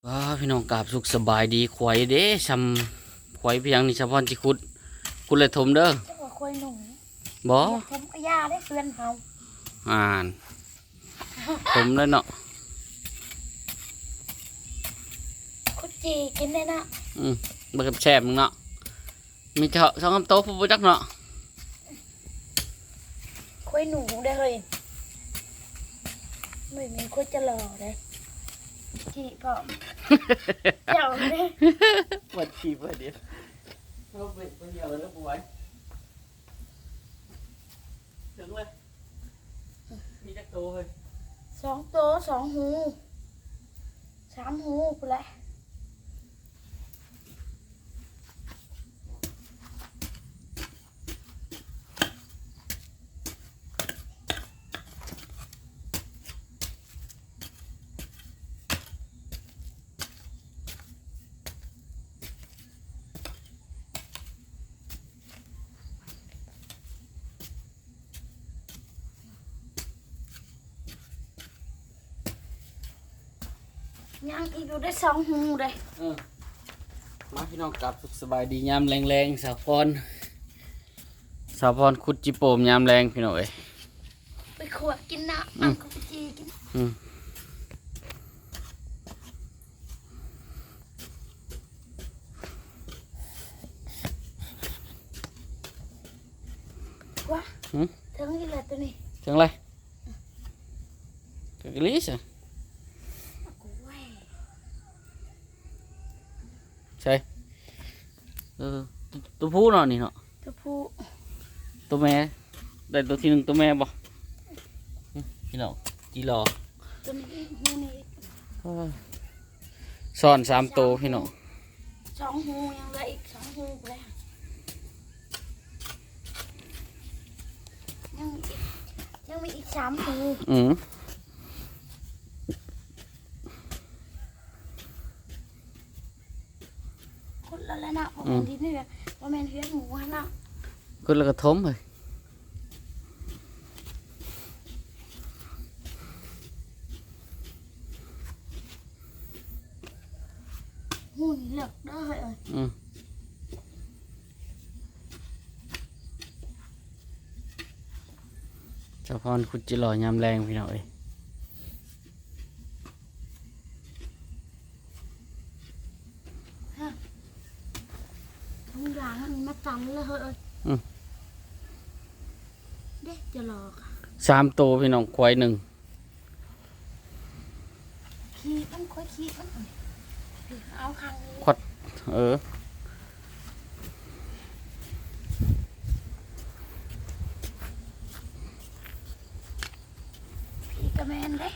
ວ້າ ພີ່ນ້ອງ ກາບສຸກສະບາຍດີ. ຂວາຍເດ້ ຊ່ຳຂວາຍພຽງນີ້ ສະພອນຊິຂຸດ ຂຸດແລ້ວຖົມເດີ. ເຈົ້າວ່າຄວາຍໜູ ບໍ່ ຢ່າຖົມກະຢ່າເດ້ ເພື່ອນເຮົາ. ອ່ານ ຖົມເລີຍເນາະ. ຂຸດຈີ່ກິນໄດ້ເນາະ. ອືມ ມັນກໍແຊບເນາະ. ມີເທາະສອງສາມໂຕ ຜູ້ບໍ່ຈັກເນາະ. ຄວາຍໜູເດ້ເຮີ້ຍ ບໍ່ແມ່ນຄວາຍຈະຫຼໍ່ເດ້. ຂີ້ພ້ອມ ເຈົ້າເດ້ ປວດຂີ້ເພິ່ນເດ້. ເຮົາເປັນຄົນດຽວເລີຍບໍ່ໄຫວ. ເຖິງເລີຍ. ມີຈັກໂຕເຮີ້ຍ? ສອງໂຕ ສອງຮູ ສາມຮູພຸ້ນແຫຼະ. ຍັງອີກຢູ່ໄດ້ສອງຮູເດ້. ເອີ ມາພີ່ນ້ອງ ກັບສະບາຍດີຍາມແລງໆ. ສາວພອນ ສາວພອນຂຸດຈີ່ໂປ່ມຍາມແລງ ພີ່ນ້ອງເອີຍ. ໄປຂົ້ວກິນນະ ອືມ ເອົາກັບຈີ່ກິນ. ອືມ ວ້າ ຫຶ ເຖິງອີກແລ້ວໂຕນີ້ ເຖິງແລ້ວ. ກະກະລີຊະ ໂອ້ຍ ໃສ່ ເອີ ໂຕຜູ້ເນາະ ນີ້ເນາະ ໂຕຜູ້ ໂຕແມ່ ໄດ້ໂຕທີໜຶ່ງ ໂຕແມ່ບໍ່? ພີ່ນ້ອງ ຈີ່ຫຼໍ່ ໂຕນີ້ອີກ ຮູນີ້ອີກ ເອີ ຊ້ອນສາມໂຕ ສາມ ພີ່ນ້ອງ ສອງຮູ ຍັງເຫຼືອອີກສອງຮູພຸ້ນແຫຼະ. ຍັງມີອີກ ຍັງມີອີກສາມຮູ. ອືມ ຂຸດແລ້ວແຫຼະເນາະ ບໍ່ແມ່ນ ອືມ ດິນເຮືອນ ບໍ່ແມ່ນເຮືອນໝູຫັ້ນເນາະ. ຂຸດແລ້ວກໍຖົມເຮີ້ຍ. ຫູນີ້ເລິກເດີເຮີ້ຍເອີຍ. ອືມ ສາວພອນຂຸດຈີ່ຫຼໍ່ຍາມແລງ ພີ່ນ້ອງເອີຍ. ຮະ ທຸງຢາງອັນນີ້ມາຕັນເລີຍເຮີ້ຍເອີຍ. ອືມ ເດ້ ຈະຫຼອກ ສາມໂຕ ພີ່ນ້ອງ ຄວາຍໜຶ່ງ. ຂີ້ມັນ ຂ້ອຍຂີ້ມັນ ເອົາຂ້າງນີ້ ຂອດ ເອີ ພີ່ກະແມ່ນເດ້.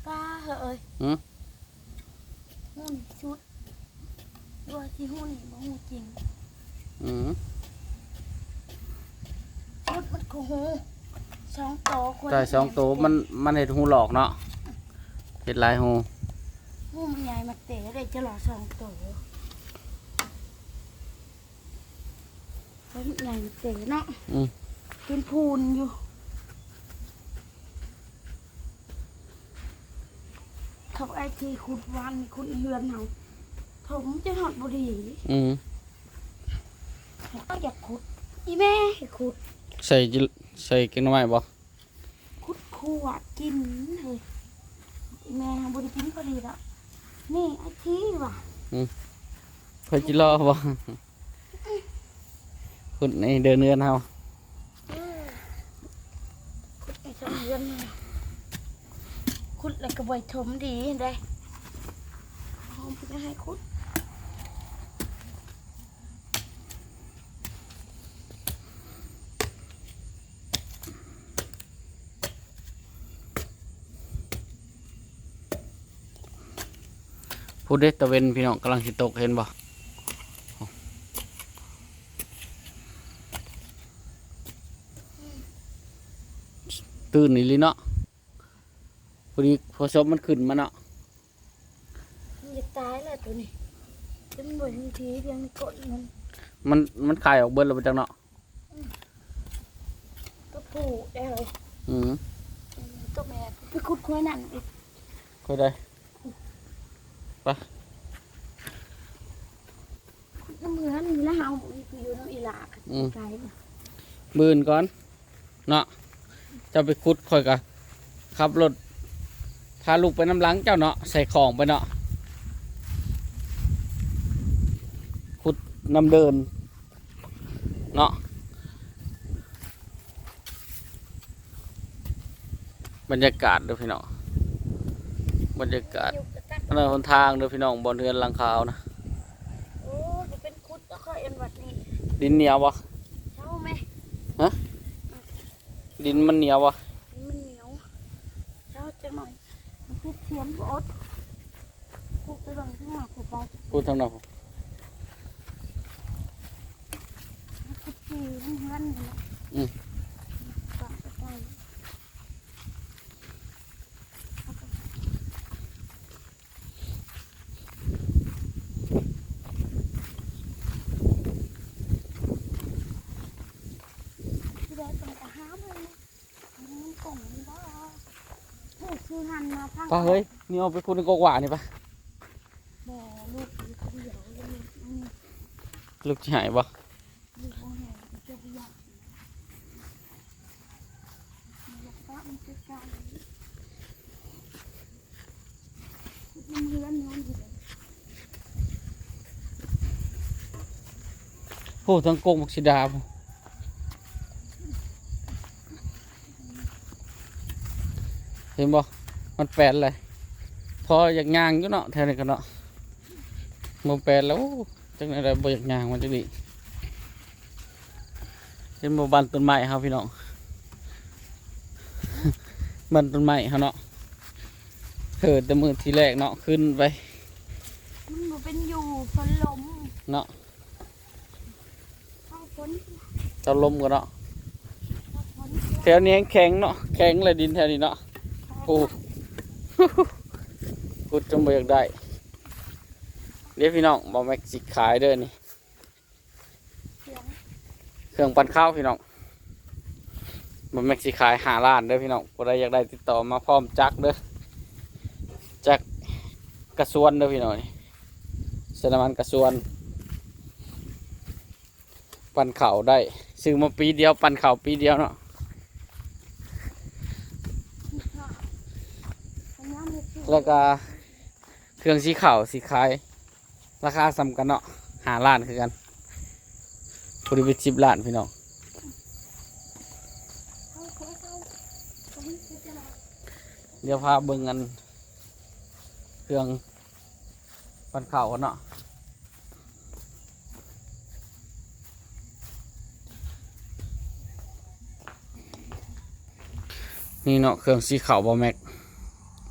ປ້າເຮີ້ຍ ຫືມ ຫູນີ້ສຸດ ຫຼືວ່າຊິຫູນີ້ບໍ່ຫູຈິງ. ອືມ ສຸດມັນຄືຫູສອງໂຕ ຄວາຍ ໃຊ່ ສອງໂຕ ມັນ ມັນເຮັດຫູຫຼອກເນາະ ເຮັດຫຼາຍຫູ ຫູມັນໃຫຍ່ ມັນເຕະໄດ້ຈະຫຼອດສອງໂຕ. ເປັນໃຫຍ່ເຕເນາະ ອືມ ເປັນພູນຢູ່ ເຂົາໄອ້ທີ່ຂຸດວານນີ້ ຂຸດໃນເຮືອນເຮົາ ຖົມຈົນຮອດບໍ່ດີ ອືມ ເຮົາຢາກຂຸດ ອີແມ່ໃຫ້ຂຸດ ໃສ່ ໃສ່ແກງໜໍ່ໄມ້ບໍ່? ຂຸດຂົ້ວກິນເຮີ້ຍ ແມ່ບໍ່ໄດ້ກິນພໍດີດອກ ນີ້ອາຊີວ່າ ອືມ ຂ້ອຍຊິລໍບໍ່? ຂຸດໃນເດີນເຮືອນເຮົາ ອືມ ຂຸດໃນຊ່ອງເຮືອນເຮົາ ຂຸດແລ້ວກໍບໍ່ຖົມດີເດ້ ເຮົາບໍ່ໄດ້ໃຫ້ຂຸດ. ເ ພຸ້ນເດ້ ຕາເວັນພີ່ນ້ອງກຳລັງຊິຕົກ ເຫັນບໍ່? ຕື່ນອີ່ຫຼີເນາະ. ພໍດີພໍສົບມັນຂຶ້ນມາເນາະ. ມັນຈະຕາຍແລ້ວໂຕນີ້ ມັນບໍ່ເຫັນຜີພຽງກ້ອນມັນ. ມັນ ມັນຄາຍອອກເບິດແລ້ວບໍ່ຈັກເນາະ. ອືມ ໂຕຜູ້ແອວ ອືມ ໂຕແມ່ໄປຂຸດຄວາຍນັ້ນອີກ ຄວາຍໃດ? ໄປ ຂຸດນຳເຮືອນນີ້ລະ ເຮົາຢູ່ນຳອີ່ຫຼ້າ ອືມ ໄກ ມື້ອື່ນກ່ອນເນາະ ເຈົ້າໄປຂຸດ ຂ້ອຍກະຂັບລົດພາລູກໄປນຳຫຼັງເຈົ້າເນາະ ໃສ່ຂອງໄປເນາະ ຂຸດນຳເດີ່ນເນາະ. ບັນຍາກາດເດີພີ່ນ້ອງ ບັນຍາກາດ ອັນນັ້ນຫົນທາງເດີພີ່ນ້ອງ ບ່ອນເຮືອນຫຼັງຂາວນະ. ໂອ້ຍ ບໍ່ເປັນຂຸດ ເຂົາເອີ້ນວ່າດິນ ດິນໜຽວບໍ່? ເຊົາແມະ ຮະ ດິນມັນໜຽວບໍ່? ດິນມັນໜຽວ ເຊົາຈັກໜ້ອຍ ມັນຕິດສຽມບໍ່ອົດ. ຂຸດໄປເບິ່ງທາງນອກພຸ້ນໄປ ຂຸດທາງນອກ ຂຸດທີ່ເຮືອນນີ້ແຫຼະ ອືມ ເຈາະໄປໄກ ທີ່ແລກເພິ່ນກະຫາມາ ປາເຮີຍ ນີ້ອອກໄປພຸ້ນກອກຫວ້ານີ້ປະ. ບໍ່ ລູກຢູ່ຄົນດຽວ ລູກ ອືມ ລູກຊິໃຫ້ບໍ່? ລູກບໍ່ໃຫ້ ເຈົ້າບໍ່ຢາກ ຢາກປະມັນໄກໆ. ໂອ້ ທັງກົກໝາກສີດາພຸ້ນ ເຫັນບໍ່? ມັນແປນເລີຍ ພໍຢາກຍ່າງຢູ່ເນາະ ແຖວນີ້ກະເນາະ ບໍ່ແປນແລ້ວ. ໂອ້ ຈັ່ງໃດບໍ່ຢາກຍ່າງມາຈັ່ງນີ້ ເຫັນບໍ່ ບ້ານຕົ້ນໄມ້ເຮົາພີ່ນ້ອງ ບ້ານຕົ້ນໄມ້ເຮົາເນາະ ເຮີແຕ່ມື້ທີແລກເນາະ ຂຶ້ນໄປ ມັນບໍ່ເປັນຢູ່ ຝົນລົມເນາະ ເອົາຝົນ ເອົາລົມກ່ອນເນາະ ເອົາຝົນ ແຖວນີ້ແຂງເນາະ ແຂງແຫຼະດິນແຖວນີ້ເນາະ. ໂອ້ ຂຸດຈົນບໍ່ຢາກໄດ້. ເດ້ພີ່ນ້ອງ ບ່າວແມັກຊິຂາຍເດີນີ້ ເຄື່ອງ ເຄື່ອງປັ່ນເຂົ້າພີ່ນ້ອງ ບ່າວແມັກຊິຂາຍຫ້າລ້ານເດີພີ່ນ້ອງ ຜູ້ໃດຢາກໄດ້ຕິດຕໍ່ມາພ້ອມຈັກເດີ ຈັກກະຊວນເດີພີ່ນ້ອງ ໃສ່ນ້ຳມັນກະຊວນ ປັ່ນເຂົ້າໄດ້ ຊື້ມາປີດຽວ ປັ່ນເຂົ້າປີດຽວເນາະ ແລ້ວກະ ເຄື່ອງສີຂາວ ສີຂາຍ ລາຄາສ່ຳກັນເນາະ ຫ້າລ້ານຄືກັນ ພໍດີເປັນສິບລ້ານພີ່ນ້ອງ. ດຽວພາເບິ່ງອັນ ເຄື່ອງປັ່ນເຂົ້າກັນເນາະ. ນີ້ເນາະ ເຄື່ອງສີຂາວ ບ່າວແມັກ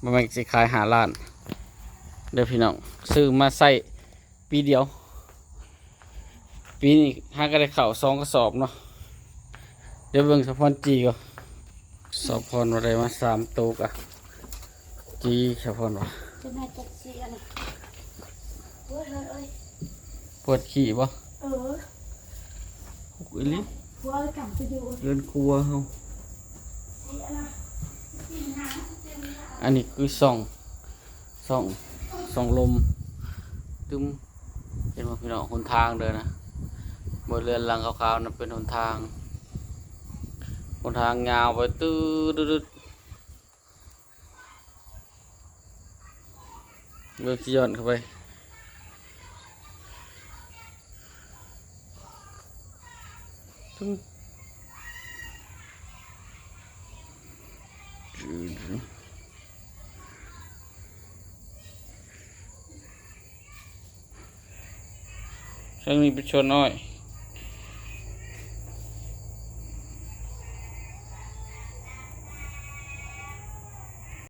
ບ່າວແມັກຊິຂາຍຫ້າລ້ານເດີພີ່ນ້ອງ ຊື້ມາໃຊ້ປີດຽວ ປີນີ້ຫາກະໄດ້ເຂົ້າສອງກະສອບເນາະ. ດຽວເບິ່ງສາວພອນຈີ່ກ່ອນ ສາວພອນວ່າໄດ້ມາສາມໂຕກະ ຈີ່ສາວພອນວ່າ ຈະແມ່ນຈັກຊິອັນ ໂອ້ຍ ເຮີ້ຍ ເອີຍ ປວດຂີ້ບໍ່? ເອີ ຄຸກອີ່ຫຼີ ຜົວເອີຍ ກັບໄປຢູ່ ເຮືອນຄົວເຮົາ ຊິອັນນະ ອັນນີ້ຄືຊ່ອງ ຊ່ອງ ຊ່ອງລົມ ຕຶມ ເຫັນບໍ່ພີ່ນ້ອງ? ຫົນທາງເດີນະ ບໍ່ ເຮືອນຫຼັງຂາວໆ ນັ້ນເປັນຫົນທາງ ຫົນທາງຍາວໄປ ຕື້ດໆ ເບິ່ງຊິຍ້ອນເຂົ້າໄປ ທາງນີ້ເປັນສວນອ້ອຍ